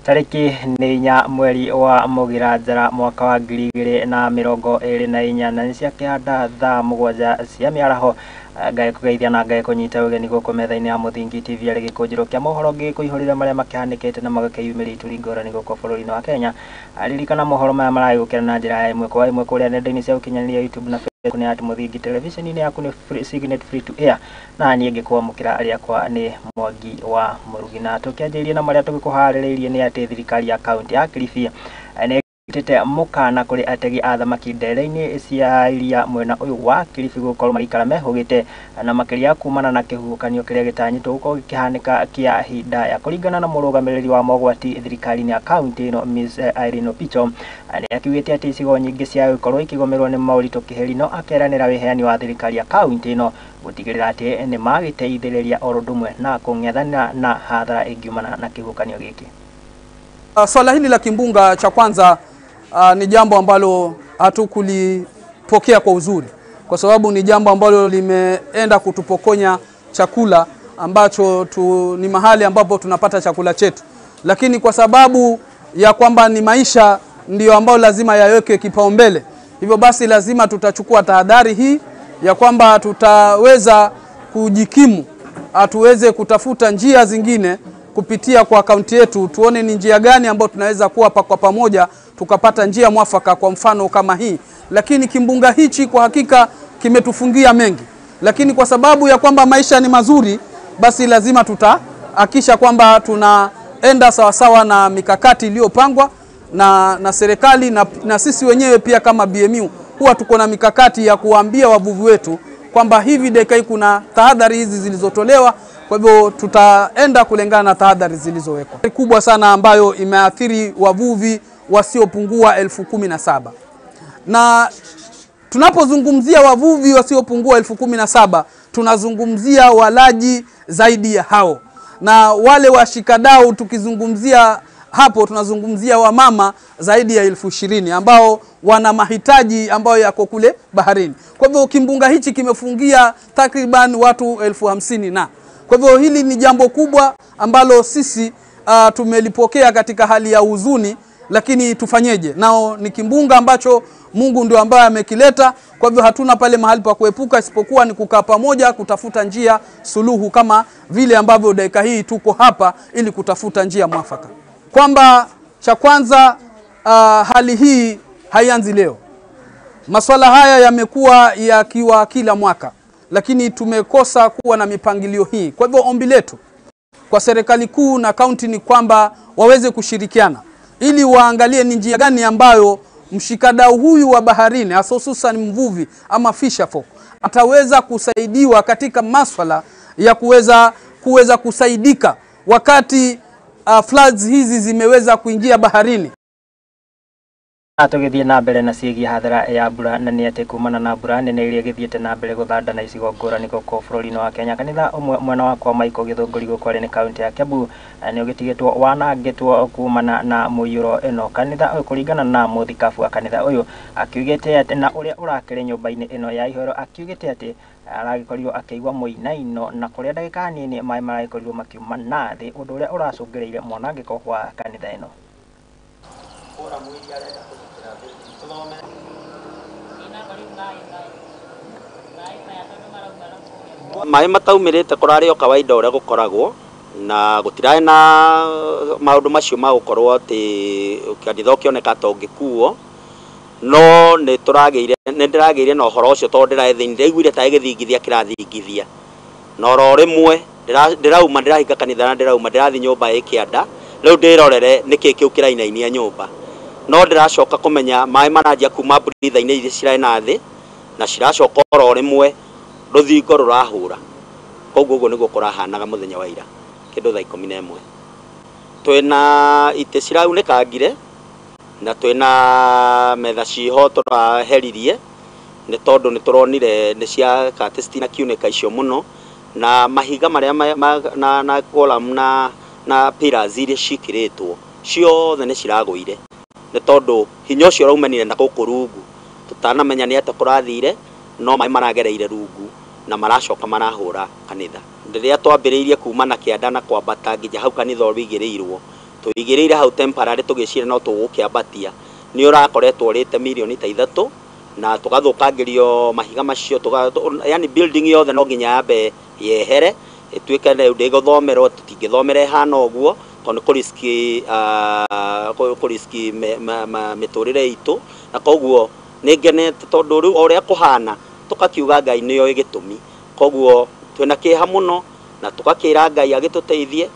Tarĩki nĩ 4 mweri wa Mũgira Njara mwaka wa 2024 na nĩ ciakĩhanda thaa 7 cia mĩaraho. Ngai kũgeithia na Ngai kũnyita ũgeni gũkũ metha-inĩ ya Mũthingi TV arĩ gĩkũnjĩro kĩa mohoro gĩkũihũrĩra marĩa makĩhanĩkĩte na magakĩyumĩria ituri ngũrani gũkũ bũrũri-inĩ wa Kenya. Ririkana mohoro maya maragĩũkĩra na njĩra ya ĩmwe kwa ĩmwe kũrĩa nenda-inĩ cia ũkinyanĩria YouTube na Facebook nĩ at Mũthingi Television-inĩ yaku nĩ free, Signet free to air, na niĩ ngĩkwamũkĩra rĩakwa nĩ Mwangi wa Mũrugi. Na tũkĩanjĩrĩria na marĩa tũgĩkũharĩrĩirie nĩ atĩ thirikari ya kaunti ya Kilifi nĩ ĩtĩte mũkana kũrĩ ategi a thamaki ndere-inĩ cia iria mwena ũyũ wa Kilifi gũkorwo magĩikara mehũgĩte na makĩria kumana na kĩhuhũkanio kĩrĩa gĩtanyĩtwo gũkorwo gĩkĩhanĩka kĩa Hidaya. Kũringana na mũrũgamĩrĩri wa mogwati thirikari-inĩ ya kaunti ĩno Miss Irene Opicho, nĩ akiugĩte atĩ icigo nyingĩ cia gũkorwo ikĩgũmĩrwo nĩ moritũ kĩheri, no akeranĩra wĩheani wa thirikari ya kaunti ĩno gũtigĩrĩra atĩ nĩ magĩteithĩrĩria oro ũndũ ũmwe na kũng'ethanĩra na hathara ĩngiumana na kĩhuhũkanio gĩkĩ. Swala hili la kimbunga cha kwanza ni jambo ambalo hatukulipokea kwa uzuri, kwa sababu ni jambo ambalo limeenda kutupokonya chakula ambacho ni mahali ambapo tunapata chakula chetu, lakini kwa sababu ya kwamba ni maisha ndiyo ambayo lazima yaweke kipaumbele, hivyo basi lazima tutachukua tahadhari hii ya kwamba tutaweza kujikimu, atuweze kutafuta njia zingine kupitia kwa akaunti yetu, tuone ni njia gani ambayo tunaweza kuwa kwa pamoja tukapata njia mwafaka, kwa mfano kama hii. Lakini kimbunga hichi kwa hakika kimetufungia mengi, lakini kwa sababu ya kwamba maisha ni mazuri, basi lazima tutahakisha kwamba tunaenda sawasawa na mikakati iliyopangwa na serikali na sisi wenyewe pia kama BMU huwa tuko na mikakati ya kuambia wavuvi wetu kwamba hivi dakika hii kuna tahadhari hizi zilizotolewa. Kwa hivyo tutaenda kulingana na tahadhari zilizowekwa. Kubwa sana ambayo imeathiri wavuvi wasiopungua 17,000. Na tunapozungumzia wavuvi wasiopungua 17,000, tunazungumzia walaji zaidi ya hao. Na wale washikadau tukizungumzia hapo tunazungumzia wamama zaidi ya 20,000 ambao wana mahitaji ambayo yako kule baharini. Kwa hivyo kimbunga hichi kimefungia takriban watu 50,000 na kwa hivyo hili ni jambo kubwa ambalo sisi tumelipokea katika hali ya huzuni, lakini tufanyeje? Nao ni kimbunga ambacho Mungu ndio ambaye amekileta. Kwa hivyo hatuna pale mahali pa kuepuka isipokuwa ni kukaa pamoja kutafuta njia suluhu, kama vile ambavyo dakika hii tuko hapa ili kutafuta njia mwafaka. Kwamba cha kwanza, hali hii haianzi leo. Masuala haya yamekuwa yakiwa kila mwaka, lakini tumekosa kuwa na mipangilio hii. Kwa hivyo ombi letu kwa serikali kuu na kaunti ni kwamba waweze kushirikiana ili waangalie ni njia gani ambayo mshikadau huyu wa baharini, hasa hususan mvuvi ama fisherfolk, ataweza kusaidiwa katika masuala ya kuweza kusaidika wakati floods hizi zimeweza kuingia baharini. Tũgĩthiĩ na mbere na ciĩgiĩ hathara ya mbura, na nĩ atĩ kumana na mbura nene iria ĩgĩthiĩte na mbere gũthanda na icigo ngũrani gũkũ bũrũri-inĩ wa Kenya, kanitha ũmwe mwena wa kwa Maiko Gĩthũngũri gũkũ arĩ nĩ kaunti ya Kiambu nĩ ũgĩtigĩtwo wanangĩtwo kumana na mũiyũro ĩno. Kanitha ũyũ kũringana na mũthikabu wa kanitha ũyũ akiugĩte atĩ na ũrĩa ũrakĩrĩ nyũmba-inĩ ĩno ya ihoro akiugĩte atĩ aragĩkorirwo akĩigua mũinaino na kũrĩa ndagĩka nini maĩ maragĩkorirwo makiuma na thĩ, ũndũ ũrĩa ũracũngĩrĩire mwanangĩko wa kanitha ĩno. Maĩ mataumĩrĩte kũrarĩ o kawaida ũrĩa gũkoragwo, na gũtirarĩ na maũndũ macio ma gũkorwo atĩ kanitha ũkĩoneka ta ũngĩkuo, no nĩ ndĩragĩire na ũhoro ũcio tondũ ndĩraĩ thĩinĩ, ndĩraiguire ta gĩthingithia kĩrathingithia, na oro rĩmwe ndĩrauma ndĩrahinga kanitha na ndĩrauma ndĩrathiĩ nyũmba ĩ kĩanda, rĩu ndĩrorere nĩkĩ kĩu kĩrainainia nyũmba, no ndĩracoka kũmenya maĩ maranjia kuma mbũritha-inĩ iria cirarĩ na thĩ na ciracoka oro rĩmwe rũthingo rũrahũra. Koguo ũguo nĩguo kũrahanaga mũthenya wa ira kĩndũ thaa 11. Twĩna itĩ ciraunĩkangire na twĩna metha ciho tũraheririe nĩ tondũ nĩ tũronire nĩ cia kati citinakiunĩka icio mũno, na mahiga marĩa na column na pillars iria ciĩkĩrĩtwo ciothe nĩ ciragũire nĩ tondũ hinya ũcio ũraumanire na gũkũ rungu, tũtanamenya nĩ atĩa kũrathire, no maĩ maragereire rungu na maracoka marahũra kanitha. Rĩrĩa twambĩrĩirie kuma na kĩanda na kwambata nginya hau kanitha ũigĩrĩirwo, Tũigĩrĩire hau temporary tũgĩcira no tũgũkĩambatia, nĩ ũrakoretwo ũrĩte mirioni ta 3 na tũgathũkangĩrio mahiga macio, yani building yothe no nginya yambe yehere ĩtuĩke rĩu ndĩgũthomerwo, tũtingĩthomera ĩhana ũguo tondũ kũriski mĩtũrĩre itũ, na koguo nĩ ngenete tondũ rĩu o ũrĩa kũhana tũkakiuga Ngai nĩoĩ gĩtũmi, koguo twĩna kĩeha mũno na tũgakĩra Ngai agĩtũteithie.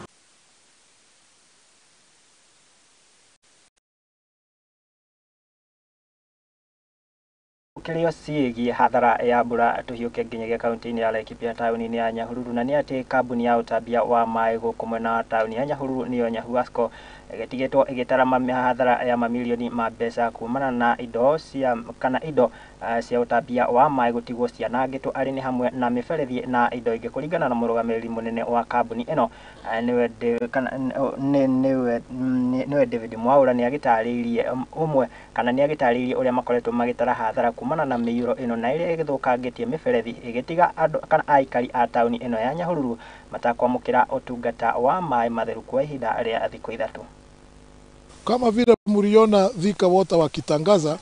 Kĩrĩa ciĩgiĩ hathara ya mbura tũhiũke nginyagia kaunti-inĩ ya Laikipia taũni-inĩ ya Nyahururu, na nĩ atĩ kambuni ya ũtambia wa maĩ gũkũ mwena wa taũni ya Nyahururu nĩyo Nyahuasco ĩgĩtigĩtwo ĩgĩtara hathara ya mamirioni ma mbeca kumana na indo cia kana indo cia ũtambia wa maĩ gũtigwo cianangĩtwo arĩ nĩ hamwe na mĩberethi na indo ingĩ, kũringana na mũrũgamĩrĩri mũnene wa kambuni ĩno nĩwe David Mwaura. Nĩ agĩtarĩirie ũmwe kana nĩ agĩtarĩirie ũrĩa makoretwo magĩtara hathara kumana na mĩiyũro ĩno na ĩrĩa ĩgĩthũkangĩtie mĩberethi ĩgĩtiga andũ kana aikari a taũni ĩno ya Nyahururu matakwamũkĩra ũtungata wa maĩ matheru kwa ihinda rĩa thikũ 3. Kama vile mliona Thika Water wakitangaza,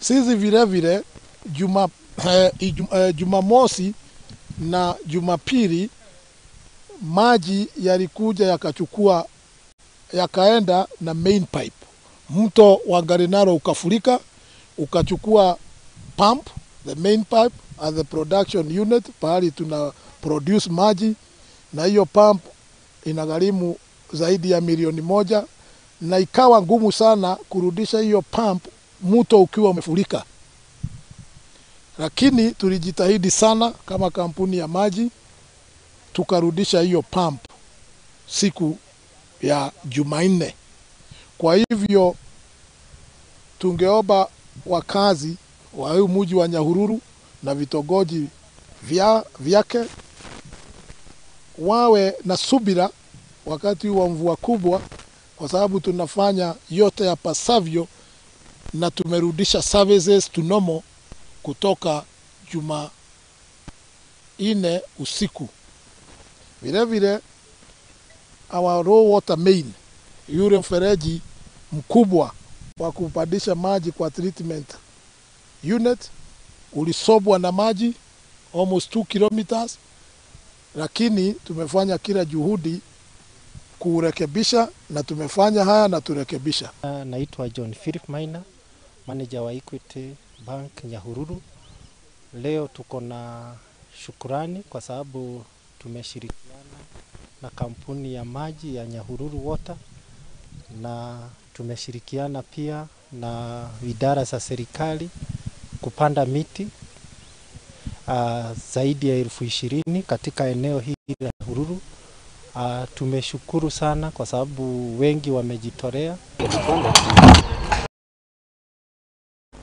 sisi vile vile Jumamosi na Jumapili maji yalikuja yakachukua yakaenda na main pipe. Mto wa Ngarenaro ukafurika ukachukua pump, the main pipe and the production unit pahali tuna produce maji, na hiyo pump inagharimu zaidi ya milioni 1, na ikawa ngumu sana kurudisha hiyo pump mto ukiwa umefurika. Lakini tulijitahidi sana kama kampuni ya maji tukarudisha hiyo pump siku ya Jumanne. Kwa hivyo tungeomba wakazi wa huu mji wa Nyahururu na vitongoji vyake wawe na subira wakati wa mvua kubwa, kwa sababu tunafanya yote yapasavyo na tumerudisha services to normal kutoka Jumanne usiku. Vile vile our raw water main, yule mfereji mkubwa wa kupandisha maji kwa treatment unit ulisobwa na maji almost 2 kilometers, lakini tumefanya kila juhudi kurekebisha na tumefanya haya na turekebisha. Naitwa John Philip Maina, manager wa Equity Bank Nyahururu. Leo tuko na shukurani kwa sababu tumeshirikiana na kampuni ya maji ya Nyahururu Water, na tumeshirikiana pia na idara za serikali kupanda miti zaidi ya 20,000 katika eneo hili la Nyahururu. Tumeshukuru sana kwa sababu wengi wamejitolea.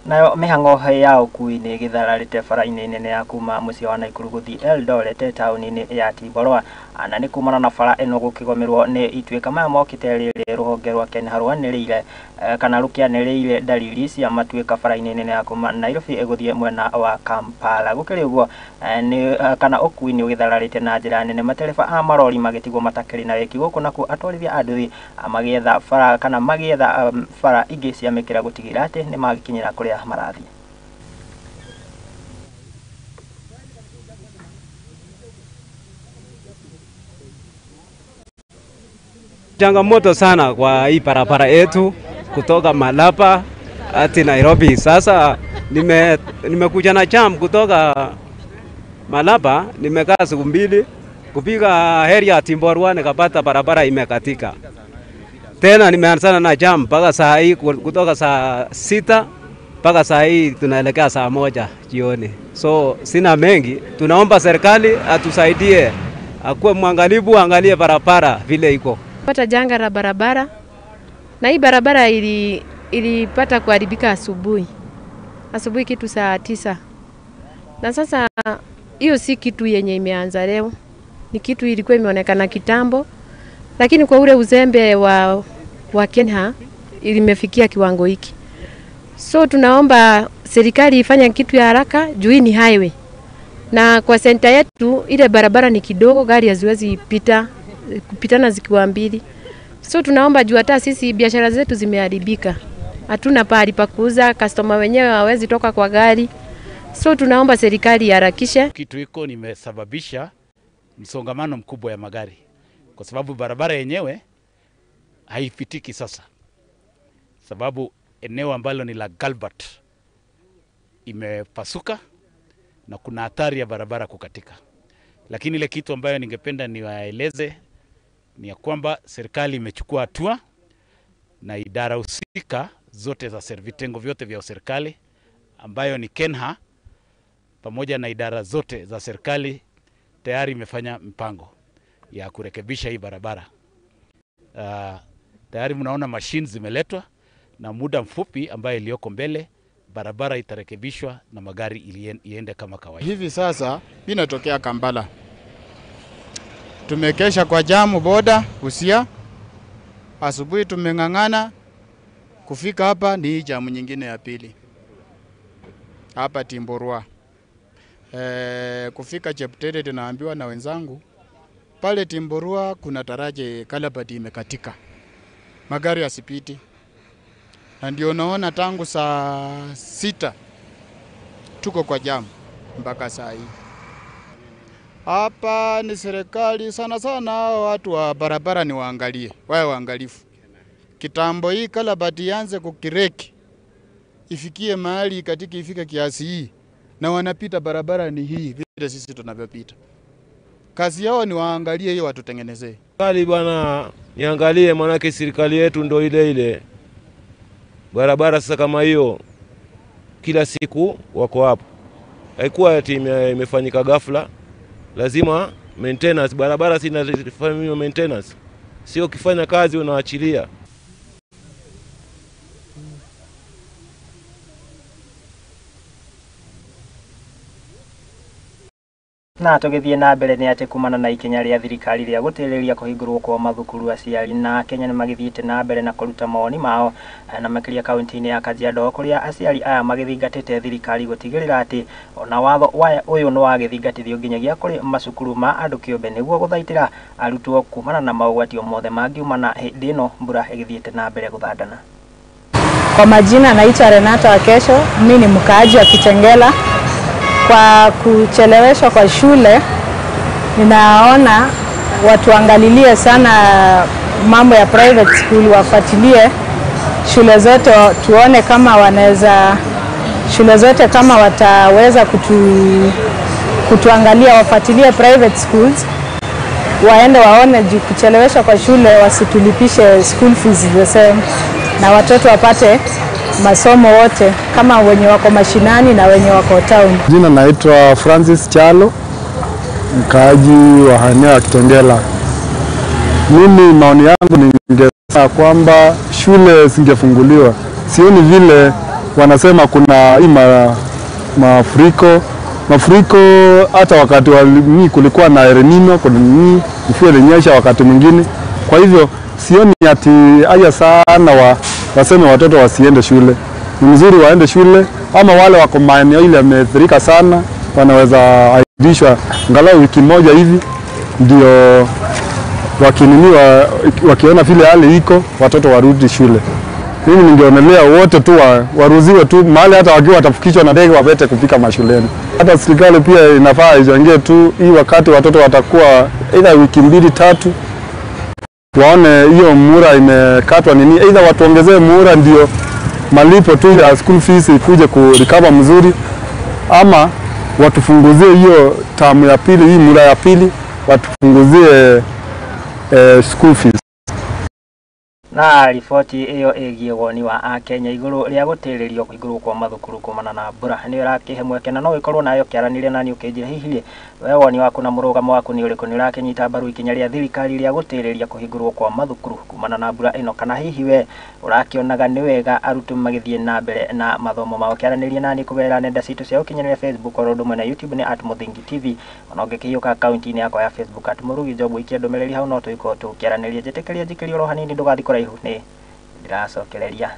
Nayo mĩhang'o ya ũkui nĩ ĩgĩthararĩte bara-inĩ nene ya kuma mũciĩ wa Naikuru gũthiĩ Eldoret taũni-inĩ ya Tiborwa, na nĩ kumana na bara ĩno gũkĩgomerwo nĩ ituĩka maya mokĩte rĩrĩ rũhonge rwa Kenya rwanĩrĩire kana rũkĩanĩrĩire dalili cia matuĩka bara-inĩ nene ya kuma Nairobi ĩgũthiĩ mwena wa Kampala. Gũkĩrĩ ũguo nĩ kana ũkui nĩ ũgĩthararĩte na njĩra nene, matereba a marori magĩtigwo matakĩrĩ na wĩki gũkũ nakuo atwarithia a nduthi magĩetha bara kana magĩetha bara ingĩ cia mĩkĩra gũtigĩrĩra atĩ nĩ magĩkinyĩra kũrĩa marathiĩ. Changamoto sana kwa hii barabara yetu kutoka Malapa hadi Nairobi. Sasa nimekuja na jam kutoka Malapa, nimekaa siku 2 kupiga heri ya Timborwa nikapata barabara imekatika. Tena nimeanzana na jam mpaka saa hii, kutoka saa 6 mpaka saa hii tunaelekea saa 1 jioni. So sina mengi, tunaomba serikali atusaidie, akuwe mwangalifu, angalie barabara vile iko. Pata janga la barabara, na hii barabara ilipata kuharibika asubuhi. Asubuhi kitu saa 9. Na sasa hiyo si kitu yenye imeanza leo. Ni kitu ilikuwa imeonekana kitambo, lakini kwa ule uzembe wa Kenya ilimefikia kiwango hiki. So tunaomba serikali ifanye kitu ya haraka juu hii ni highway. Na kwa senta yetu ile barabara ni kidogo, gari haziwezi kupitana zikiwa mbili. So tunaomba juu hata sisi biashara zetu zimeharibika, hatuna pahali pa kuuza, customer wenyewe hawezi toka kwa gari. So tunaomba serikali iharakishe. Kitu hiko nimesababisha msongamano mkubwa ya magari kwa sababu barabara yenyewe haipitiki sasa, sababu eneo ambalo ni la Galbert imepasuka na kuna hatari ya barabara kukatika. Lakini ile kitu ambayo ningependa niwaeleze ni ya kwamba serikali imechukua hatua na idara husika zote za vitengo vyote vya serikali ambayo ni KENHA pamoja na idara zote za serikali tayari imefanya mpango ya kurekebisha hii barabara. Tayari mnaona machines zimeletwa na muda mfupi ambayo iliyoko mbele barabara itarekebishwa na magari iende kama kawaida. Hivi sasa mimi natokea Kampala. Tumekesha kwa jamu boda Busia. Asubuhi tumeng'ang'ana kufika hapa, ni jamu nyingine ya pili hapa Timborwa. Kufika Cheptete tunaambiwa na wenzangu pale Timborwa kuna taraje kalabati imekatika, magari yasipiti. Na ndio naona tangu saa 6 tuko kwa jamu mpaka saa hii. Hapa ni serikali sana sana, watu wa barabara ni waangalie, wawe waangalifu. Kitambo hii kalabati ianze kukireki ifikie mahali katika ifike kiasi hii, na wanapita barabara ni hii vile sisi tunavyopita. Kazi yao ni waangalie hiyo, watutengenezee. Serikali bwana niangalie, manake serikali yetu ndo ile ile. Barabara sasa kama hiyo kila siku wako hapo. Haikuwa ati imefanyika ghafla. Lazima maintenance, barabara si inafanywa maintenance. Sio ukifanya kazi unaachilia. Na tũgĩthiĩ na mbere nĩ atĩ kumana na ikinya rĩa thirikari rĩa gũtĩrĩria kũhingũrwo kwa mathukuru, aciari na Kenya nĩ magĩthiĩte na mbere na kũruta mawoni mao na makĩria kaunti-inĩ ya Kajiado kũrĩa aciari aya magĩthingatĩte thirikari gũtigĩrĩra atĩ ona watho ũyũ nĩ wagĩthingatithio nginyagia kũrĩ macukuru ma andũ kĩũmbe nĩguo gũthaitĩra arutwo kumana na maũgwati o mothe mangiumana hĩndĩ ĩno mbura ĩgĩthiĩte na mbere gũthandana. Kwa majina naitwa Renata Wakesho, mimi ni mkaaji wa Kitengela. Kwa kucheleweshwa kwa shule, ninaona watu waangalilie sana mambo ya private school, wafuatilie shule zote, tuone kama wanaweza shule zote kama wataweza kutuangalia, wafuatilie private schools, waende waone juu kucheleweshwa kwa shule wasitulipishe school fees the same, na watoto wapate masomo wote kama wenye wako mashinani na wenye wako town. Jina naitwa Francis Chalo, mkaaji wa eneo ya Kitengela. Mimi maoni yangu ningesema kwamba shule zingefunguliwa. Sioni vile wanasema kuna hii mafuriko. Mafuriko hata wakati wa kulikuwa na El Nino, kuna mvua ilinyesha wakati mwingine. Kwa hivyo sioni ati haya sana waseme watoto wasiende shule. Ni mzuri waende shule, ama wale wako maeneo ile yameathirika sana wanaweza aidishwa angalau wiki moja hivi, ndio wakininiwa wakiona vile hali iko watoto warudi shule. Mimi ningeonelea wote tu waruhusiwe tu mahali, hata wakiwa watafikishwa na ndege wapete kufika mashuleni. Hata serikali pia inafaa ichangie tu hii wakati watoto watakuwa either wiki 2-3, waone hiyo muhula imekatwa nini, either watuongezee muhula ndio malipo tu ya school fees ikuje kurecover mzuri, ama watufunguzie hiyo tamu ya pili, hii muhula ya pili watufunguzie school fees. Na riboti ĩyo ĩgiĩ woni wa akenya igũrũ rĩa gũtĩrĩrio kũhingũrwo kwa mathukuru kumana na mbura nĩ ũrakĩhe mweke na no ĩkorwo nayo kĩaranĩria nani ũkĩnjĩra hihi we woni waku na mũrũgamo waku nĩ ũrĩkũ, nĩ ũrakĩnyita mbaru ikinya rĩa thirikari rĩa gũtĩrĩria kũhingũrwo kwa mathukuru kumana na mbura ĩno, kana hihi we ũrakĩonaga nĩ wega arutwo magĩthiĩ na mbere na mathomo mao. Kĩaranĩria nani kũgerera nenda citũ cia ũkinyanĩria Facebook oro ũndũ ũmwe na YouTube nĩ @MuthingiTV, ona ũngĩkĩhiũka akaunti-inĩ yakwa ya Facebook @Murugi Job ikia ndũmĩrĩri hau no tũikorwo tũkĩaranĩria. Njĩtĩkĩria njikĩrie oro hanini ndũgathiĩ kũraihu nĩ ndĩracokereria.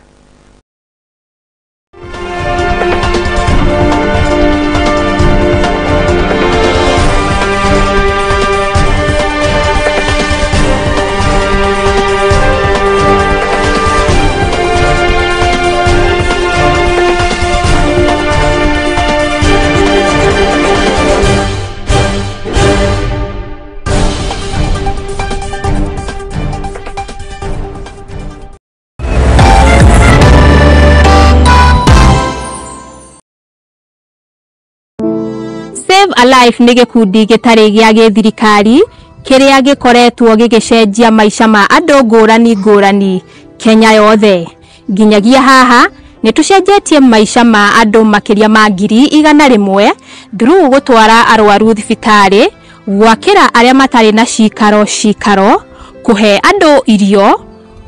a Life nĩ gĩkundi gĩtarĩ gĩa gĩthirikari kĩrĩa gĩkoretwo gĩgĩcenjia maica ma andũ ngũrani ngũrani Kenya yothe. Nginyagia haha nĩ tũcenjetie maica ma andũ makĩria ma 100,000 through gũtwara arwaru thibitarĩ, gwakĩra arĩa matarĩ na cikaro cikaro, kũhe andũ irio,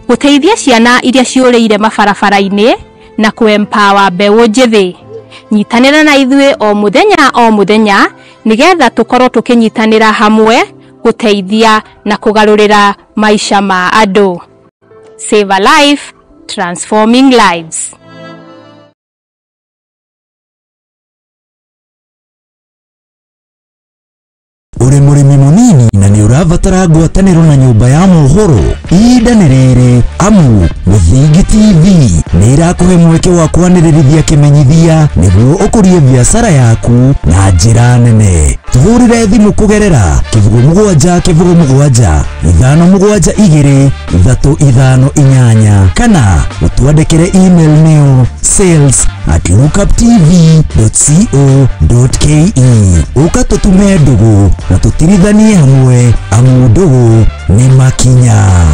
gũteithia ciana iria ciũrĩire mabarabara-inĩ na kũ-empower mbeũ njĩthĩ. Nyitanĩra na ithuĩ o mũthenya o mũthenya nĩgetha tũkorwo tũkĩnyitanĩra hamwe gũteithia na kũgarũrĩra maica ma andũ. Save a Life, transforming lives. Uri mũrĩmi mũnini na nĩ ũrabatara ngwatanĩro na nyũmba ya mohoro, ihinda nĩ rĩrĩ amu Mũthingi TV nĩ ĩrakũhe mweke wa kwanĩrĩrithia kĩmenyithia nĩguo ũkũrie biacara yaku na njĩra nene. Tũhũrĩre thimũ kũgerera 07 07 572 358 kana ũtwandĩkĩre email nĩyo sales@lookuptv.co.ke. Ũka tũtume ndũgũ na tũtirithanie hamwe amu ndũgũ nĩ makinya.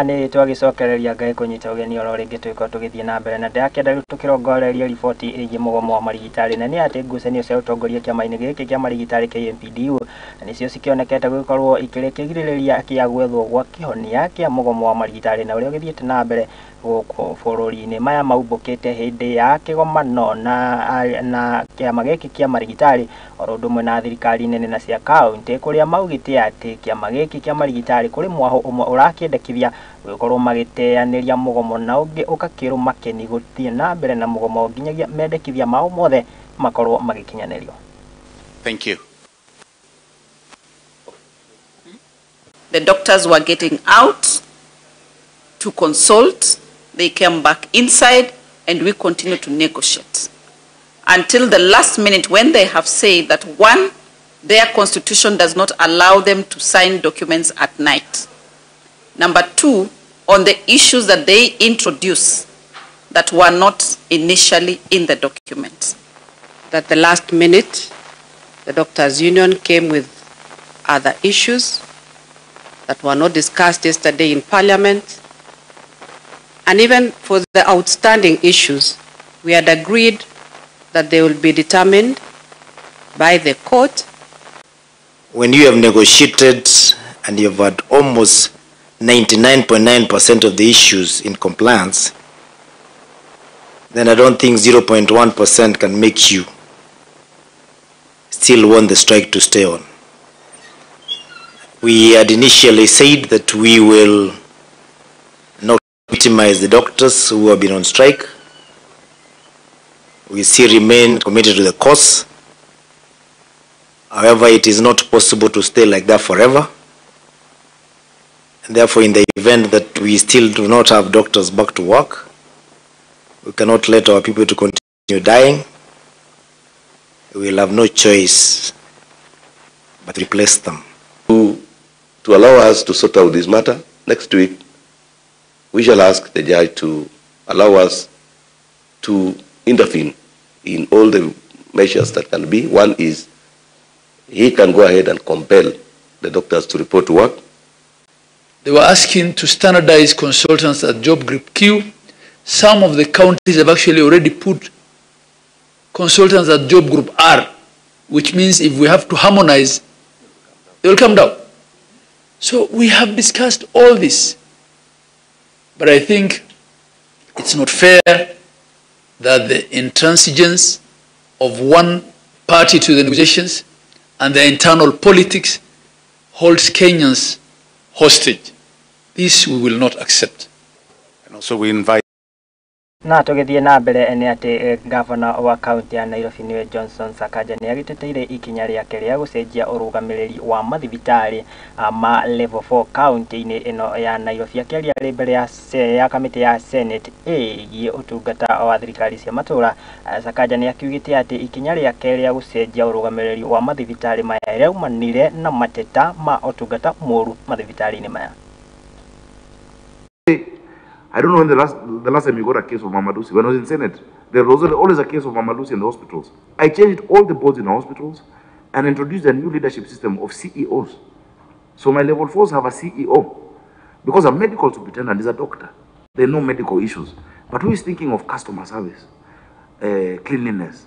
Nĩ twagicokereria Ngai kũnyita ũgeni oro rĩngĩ tũgĩkorwo tũgĩthiĩ na mbere na ndĩrakĩenda rĩu tũkĩrongoreria riboti ĩgiĩ mũgomo wa marigitari, na nĩ atĩ ngucanio cia ũtongoria kĩama-inĩ gĩkĩ kĩa marigitari KMPDU nĩcio cikĩonekete gũgĩkorwo ikĩrĩ kĩgirĩrĩria kĩa gwethwo gwa kĩhonia kĩa mũgomo wa marigitari na ũrĩa ũgĩthiĩte na mbere gũkũ bũrũri-inĩ. Maya maumbũkĩte hĩndĩ ya kĩgomano na kĩama gĩkĩ kĩa marigitari oro ũndũ ũmwe na thirikari nene na cia kaunti, kũrĩa maugĩte atĩ kĩama gĩkĩ kĩa marigitari kũrĩ mwahũ ũmwe ũrakĩendekithia gũgĩkorwo magĩteanĩria mũgomo na ũngĩ ũgakĩrwo makeni gũthiĩ na mbere na mũgomo nginyagia mendekithia mao mothe makorwo magĩkinyanĩrio. Thank you. The doctors were getting out to consult. They came back inside and we continued to negotiate until the last minute when they have said that, one, their constitution does not allow them to sign documents at night. Number two, on the issues that they introduced that were not initially in the document. That the last minute, the doctors' union came with other issues that were not discussed yesterday in Parliament. And even for the outstanding issues, we had agreed that they will be determined by the court. When you have negotiated and you have had almost 99.9% of the issues in compliance, then I don't think 0.1% can make you still want the strike to stay on. We had initially said that we will not victimize the doctors who have been on strike. We still remain committed to the cause. However, it is not possible to stay like that forever. And therefore, in the event that we still do not have doctors back to work, we cannot let our people to continue dying. We will have no choice but replace them. To allow us to sort out this matter, next week we shall ask the judge to allow us to intervene in all the measures that can be. One is he can go ahead and compel the doctors to report to work. They were asking to standardize consultants at job group Q. Some of the counties have actually already put consultants at job group R, which means if we have to harmonize, they will come down. So we have discussed all this. But I think it's not fair that the intransigence of one party to the negotiations and their internal politics holds Kenyans hostage. This we will not accept. And also we invite Na tũgĩthiĩ na mbere nĩ atĩ gavana wa kaunti ya Nairobi nĩwe Johnson Sakaja nĩ agĩteteire ikinya rĩake rĩa gũcenjia ũrũgamĩrĩri wa mathibitarĩ ma level 4 kaunti-inĩ ĩno ya Nairobi. Akĩaria arĩ mbere ya kamĩtĩ ya Senate ĩgiĩ ũtungata wa thirikari cia matũũra, Sakaja nĩ akiugĩte atĩ ikinya rĩake rĩa gũcenjia ũrũgamĩrĩri wa mathibitarĩ maya rĩaumanire na mateta ma ũtungata mũũru mathibitarĩ-inĩ maya. I don't know when the last time you got a case of Mama Lucy. When I was in Senate, there was always a case of Mama Lucy in the hospitals. I changed all the boards in the hospitals and introduced a new leadership system of CEOs. So my level 4s have a CEO, because a medical superintendent is a doctor. They know medical issues. But who is thinking of customer service, cleanliness,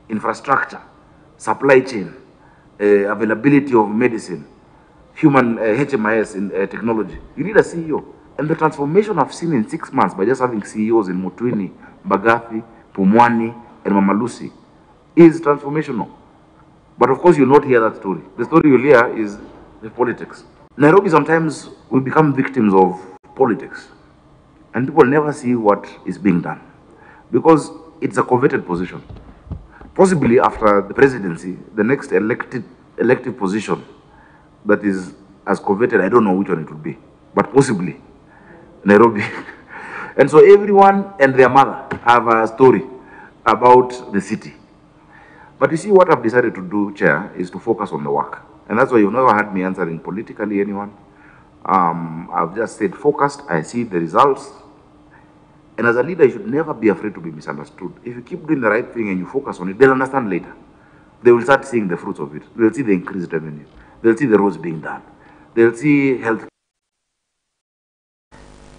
infrastructure, supply chain, availability of medicine, human HMIS in technology? You need a CEO. And the transformation I've seen in 6 months by just having CEOs in Mutwini, Mbagathi, Pumwani, and Mama Lucy is transformational. But of course, you'll not hear that story. The story you'll hear is the politics. Nairobi, sometimes we become victims of politics, and people never see what is being done because it's a coveted position. Possibly after the presidency, the next elective position that is as coveted, I don't know which one it would be, but possibly Nairobi. And so everyone and their mother have a story about the city. But you see, what I've decided to do, Chair, is to focus on the work. And that's why you've never heard me answering politically anyone. I've just stayed focused. I see the results. And as a leader, you should never be afraid to be misunderstood. If you keep doing the right thing and you focus on it, they'll understand later. They will start seeing the fruits of it. They'll see the increased revenue. They'll see the roads being done. They'll see health.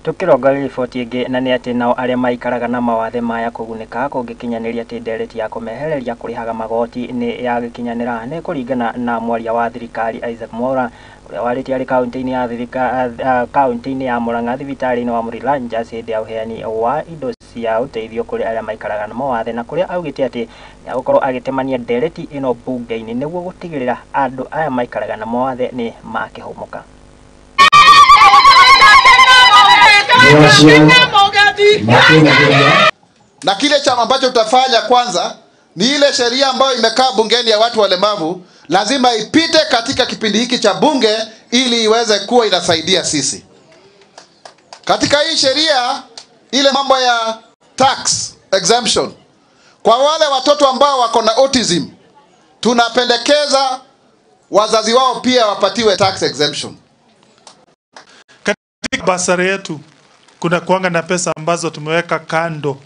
Tukirongoreria riboti ĩngĩ na nĩ atĩ nao arĩa maikaraga na mawathe maya kũgunĩka kũngĩkinyanĩria atĩ ndereti ya kũmehereria kũrĩhaga magoti nĩ yagĩkinyanĩra nĩ kũringana na mwaria wa thirikari Isaac Mwaura ũrĩa warĩtie arĩ kaunti-inĩ ya kaunti-inĩ ya Murang'a thibitarĩ-inĩ wa Mũrilanjas hĩndĩ ya ũheani wa indo cia ũteithio kũrĩ arĩa maikaraga na mawathe na kũrĩa augĩte atĩ nĩagũkorwo agĩtemania ndereti ĩno bunge-inĩ nĩguo gũtigĩrĩra andũ aya maikaraga na mawathe nĩ makĩhũmũka. Na kile chama ambacho tutafanya kwanza ni ile sheria ambayo imekaa bungeni ya watu walemavu lazima ipite katika kipindi hiki cha bunge ili iweze kuwa inasaidia sisi. Katika hii sheria ile mambo ya tax exemption kwa wale watoto ambao wako na autism, tunapendekeza wazazi wao pia wapatiwe tax exemption. Katika basari yetu kuna kuanga na pesa ambazo tumeweka kando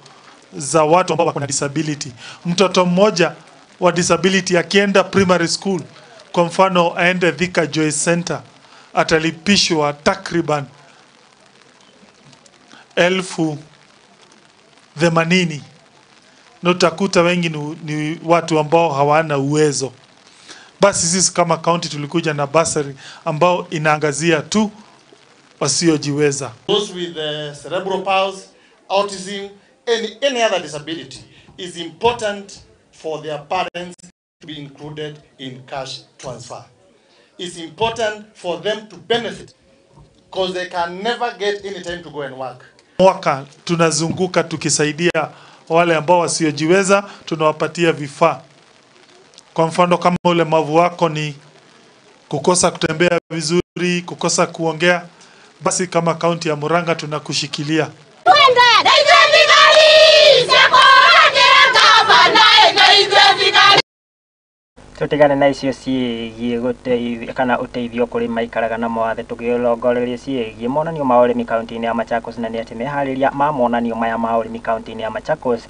za watu ambao wako na disability. Mtoto mmoja wa disability akienda primary school, kwa mfano aende Thika Joy Center, atalipishwa takriban 80,000. Na utakuta wengi ni watu ambao hawana uwezo. Basi sisi kama county tulikuja na basari ambao inaangazia tu wasiojiweza. Those with cerebral palsy, autism, any other disability is important for their parents to be included in cash transfer. It's important for them to benefit because they can never get any time to go and work. Mwaka tunazunguka tukisaidia wale ambao wasiojiweza, tunawapatia vifaa. Kwa mfano kama ulemavu wako ni kukosa kutembea vizuri, kukosa kuongea, basi kama kaunti ya Murang'a tunakushikilia. Tutigane na icio ciĩgiĩ gũteithia kana ũteithio kũrĩ maikaraga na mawathe tũkĩrongoreria ciĩgiĩ monanio ma ũrĩmi kaunti-inĩ ya Machakos na nĩ atĩ meharĩria ma monanio maya ma ũrĩmi kaunti-inĩ ya Machakos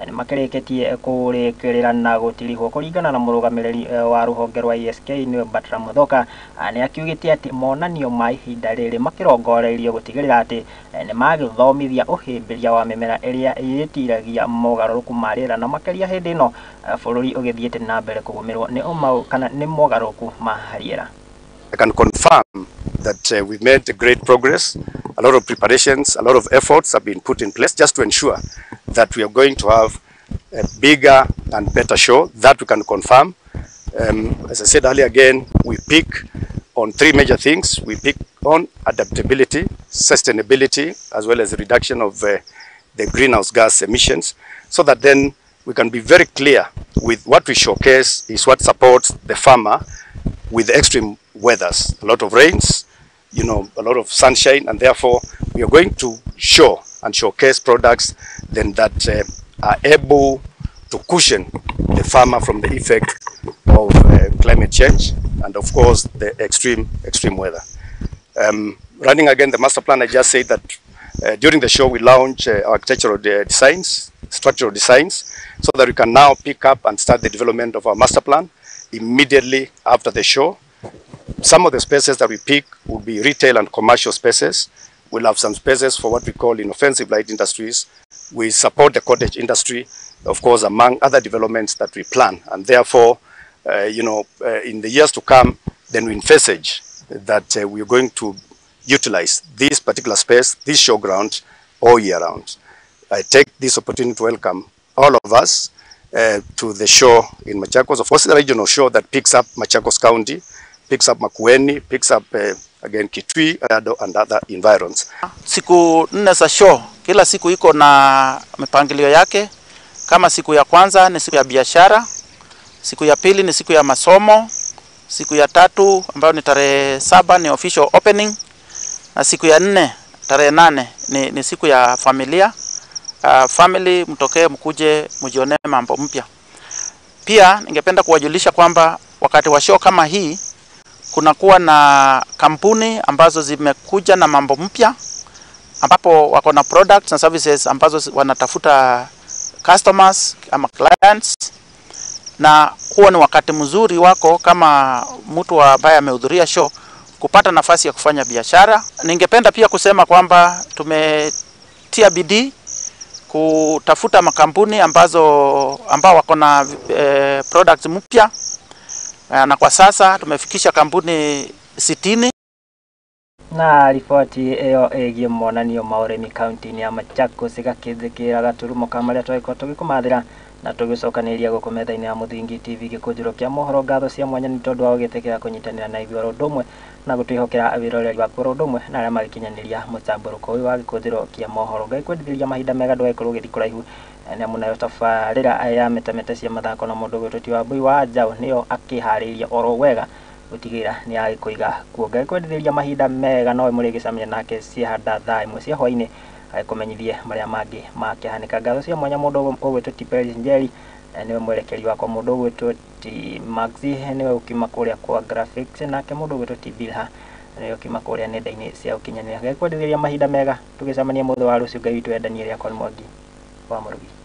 nĩ makĩrĩkĩtie kũrĩkĩrĩra na gũtirihwo kũringana na mũrũgamĩrĩri wa rũhonge rwa ESK nĩwe Bertram Muthoka nĩ akiugĩte atĩ monanio ma ihinda rĩrĩ makĩrongoreirio gũtigĩrĩra atĩ nĩ magĩthomithia ũhĩmbĩria wa mĩmera ĩrĩa ĩtiragia mogarũrũku ma rĩera na makĩria hĩndĩ ĩno bũrũri ũgĩthiĩte na mbere kũgũmĩrwo nĩ kana nĩ mogarũrũku ma rĩera. I can confirm that we've made great progress. A lot of preparations, a lot of efforts have been put in place just to ensure that we are going to have a bigger and better show. That we can confirm. As I said earlier again, we pick on three major things. We pick on adaptability, sustainability, as well as reduction of the greenhouse gas emissions, so that then we can be very clear with what we showcase is what supports the farmer with extreme weathers, a lot of rains, you know, a lot of sunshine, and therefore we are going to show and showcase products then that are able to cushion the farmer from the effect of climate change and of course the extreme weather. Running again the master plan, I just said that during the show we launch architectural designs, structural designs, so that we can now pick up and start the development of our master plan immediately after the show. Some of the spaces that we pick will be retail and commercial spaces. We'll have some spaces for what we call inoffensive light industries. We support the cottage industry, of course, among other developments that we plan. And therefore, in the years to come, then we envisage that we are going to utilize this particular space, this showground, all year round. I take this opportunity to welcome all of us to the show in Machakos. Of course, the regional show that picks up Machakos County, picks up Makueni, picks up again Kitui, Ado and other environs. Siku nne za show, kila siku iko na mipangilio yake. Kama siku ya kwanza ni siku ya biashara, siku ya pili ni siku ya masomo, siku ya tatu ambayo ni tarehe 7 ni official opening, na siku ya 4 tarehe 8 ni siku ya familia. Family mtokee mkuje mjionee mambo mpya. Pia ningependa kuwajulisha kwamba wakati wa show kama hii kunakuwa na kampuni ambazo zimekuja na mambo mpya, ambapo wako na products na services ambazo wanatafuta customers ama clients, na huo ni wakati mzuri wako kama mtu ambaye amehudhuria show kupata nafasi ya kufanya biashara. Ningependa pia kusema kwamba tumetia bidii kutafuta makampuni ambao wako na products mpya, na kwa sasa tumefikisha kampuni 60. Na riboti ĩyo ĩgiĩ monanio ma ũrĩmi kaunti-inĩ ya Machakos ĩgakĩnjĩkĩra gaturumo ka marĩa twagĩkorwo tũgĩkũmathĩra na tũgĩcokanĩrĩria gũkũ metha-inĩ ya Mũthingi TV gĩkũnjĩro kĩa mohoro. Ngatho cia mwanya nĩ tondũ wa gũgĩtĩkĩra kũnyitanĩra na ithuĩ oro ũndũ ũmwe na gũtwĩhokera wĩroreri waku oro ũndũ ũmwe na arĩa magĩkinyanĩria mũtambũrũko ũyũ wa gĩkũnjĩro kĩa mohoro. Ngai kwendithĩria mahinda mega, ndũgagĩkorwo ũgĩthiĩ kũraihu nĩ nayo tabarĩra ya metameta cia mathako na mũndũ ũgwĩtwo ti Wambui wa Njaũ nĩyo akĩharĩirie oro wega gũtigĩrĩra nĩ agĩkũiga kuo. Ngai kwendithĩria mahinda mega, nowe mũrĩgĩcemania nake ciahanda thaa 1 cia hwaĩ-inĩ agĩkũmenyithie marĩa mangĩ makĩhanĩka. Ngatho cia mwanya mũndũ ũgwĩtwo ti Peris Njeri nĩwe mwerekeri wakwa, mũndũ ũgwĩtwo ti Maxi nĩwe ũkiuma kũrĩa kwa graphics, nake mũndũ ũgwĩtwo ti Bilha nĩwe ũkiuma kũrĩa nenda-inĩ cia ũkinyanĩria. Ngai kwendithĩria mahinda mega, tũgĩcemania mũthĩ wa rũciũ. Ngai witũ endanie rĩakwa nĩ Mwangi wa Mũrugi.